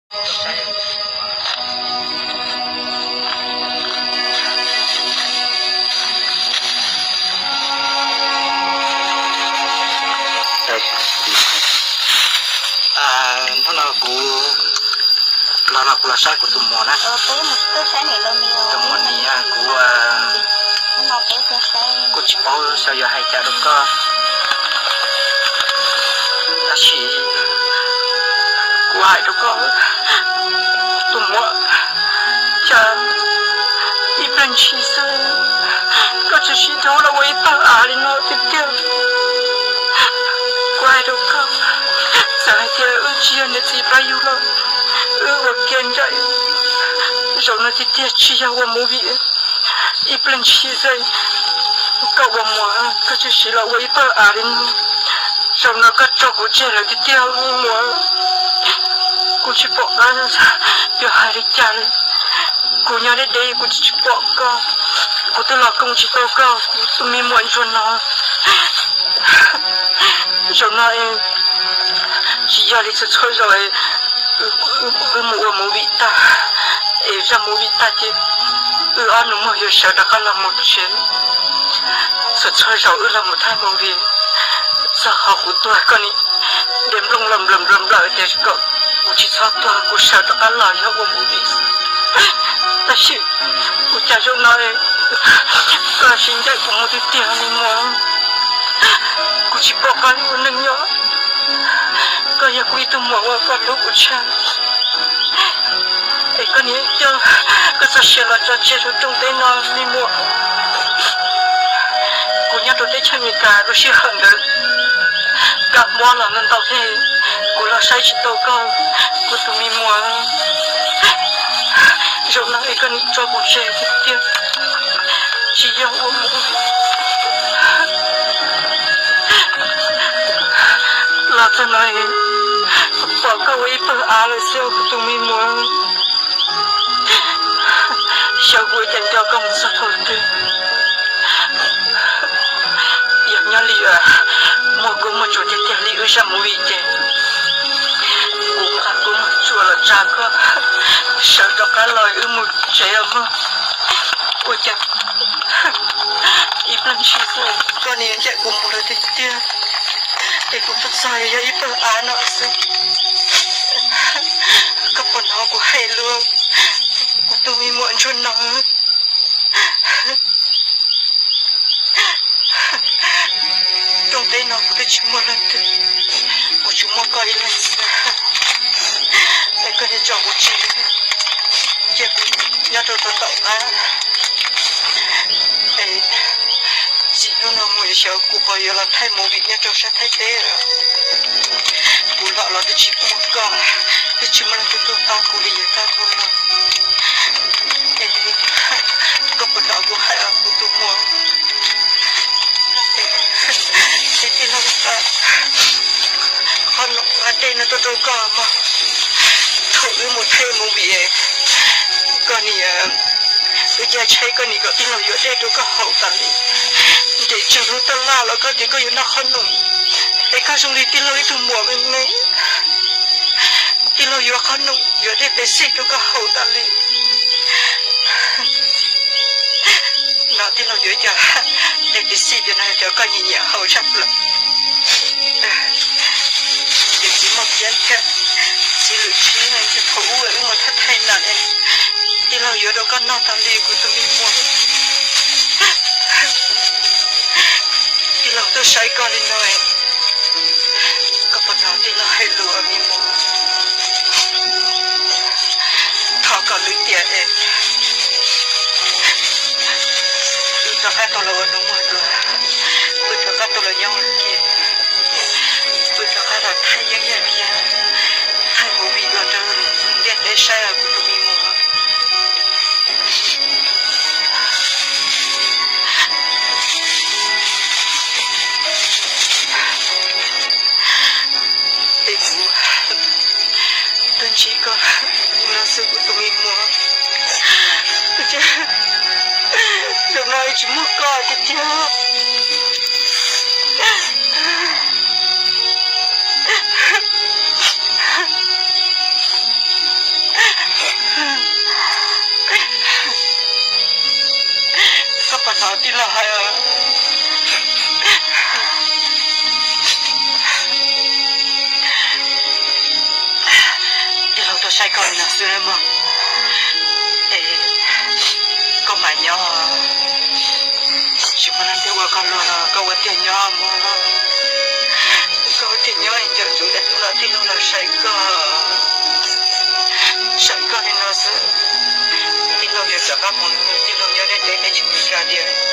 Hnub no kuv los no kuv los saib kuv tus muam na. Tus muam ni kuv kuj tsis paub xyov yuav hais cas rau koj, tab sis kuv hais rau koj, tus muam, cas ib pliag ntshis xwb koj tsis sib hlub los ua ib pawg av li no tiag tiag. Kuv hais rau koj, txawm hais tias wb tsis yog niam txiv pab yug los wb ua ke ncaim, zaum no tiag tiag tsis yog ua movie. Ib pliag ntshis xwb koj ua muam, koj tsis sib los ua ib pawg av li no, zaum no koj tso kuv tseg lawm tiag tiag muam. Kuv tsis pom qab yuav hais li cas li. Kuv nyob deb deb kuv tsis pom koj, kuv twb los koom tsis tau koj, kuv tus me muam ntsuag no. Zaum no tsis yog li txhua txhua zaus wb mus ua movie tag, es zaj movie tag ces wb ob nus muag yuav sawv rov qab los mus tsev. Txhua txhua zaus wb los mus thaij movie, txog qhov kuv tuag koj nim de nplooj los nplawm nplawm nplawm tias kom kuv tsis txhob tuag kuv sawv rov qab los yog ua movie. Tab sis ua cas zaum no koj sib ncaim kuv mus tiag tiag li muam. Kuv tsis pom qab ua neej nyob. Koj yog kuv ib tug muam uas koj hlub kuv tshaj, es koj nim coj koj txoj sia los tso tseg rau rooj teb no me muam. Kuv nyob rau teb chaws Amelikas lub sij hawm ntawd kab mob los ntau thiab, kuv los saib tsis tau koj, kuv tus me muam. Zaum no es koj nim tso kuv tseg tiag tiag, tsis yog ua mus los txog no pom koj ua ib pawg av lawm xwb kuv tus me muam. Xyov kuv ua cas nco koj mus txog thaum twg. Yog nyob li muaj koob muaj tsuam tiag tiag li wb zaj movie ces kuv nqa koob muag tsuam los tsa koj sawv rov qab los wb mus tsev os mog. Ua cas ib pliag ntshis xwb koj nim ncaim kuv mus lawm tiag tiag, es kuv txog txog yog ib pawg av no xwb. Koj puas hnov kuv hais lus, kuv tus me muam ntsuag no? Rooj teb no kuv twb tsis muaj leej twg, kuv tsuas muaj koj ib leeg xwb. Es koj yuav tso kuv tseg, cia kuv nyob rau tom tom qab. Es txij hnub no mus xyov kuv puas yuav los thaij movie nyob rau sab Thaib teb lawm. Kuv los los twb tsis muaj koj, twb tsis muaj leej twg tuaj pab kuv li yav tag kuv los. Es koj puas hnov kuv hais os kuv tus muam? Es tij laug, qhov no ua dej no tuaj rau koj mog. Thaum wb mus thaij movie, koj nim, wb caij tsheb koj nim kom tij laug yuav dej rau koj haus tas li. Nres tsawg lub taj laj los koj tias koj yuav noj qhob noom, es koj zoo li tij laug ib tug muam me me. Tij laug yuav qhob noom yuav dej Pepsi rau koj haus tas li. No tij laug yuav cov dej Pepsi cov no cov koj nyiam nyiam haus tshaj plaws. Ces txiv Maj Kiab thiab txiv Lwm Tsib no thaum ub wb mus thaij thaij na, tij laug yuav rau koj noj tas li kuv tus me muam. Tij laug tuaj saib koj li no, koj puas hnov tij laug hais lus me muam? Thov kom lwm tiam es wb rov qab tau los ua nus muag dua, wb rov qab tau los nyob ua ke, wb rov qab los thaij yeeb yaj vias, thaij movie los rau ntiaj teb saib os kuv tus me muam. Es kuv tuaj ntsib koj no xwb kuv tus me muam. Zaum no tsis muaj koj tiag tiag. Saib koj li no xwb mog. Es koj mam nyob, tsis muaj leej twg ua koj luag los koj ua tiag nyob mog. Koj ua tiag nyob es nco ntsoov tias hnub no tij laug los saib koj, saib koj li no xwb. Tij laug yuav rov qab mus, tij laug nyob deb deb peb tsis mus tsa tias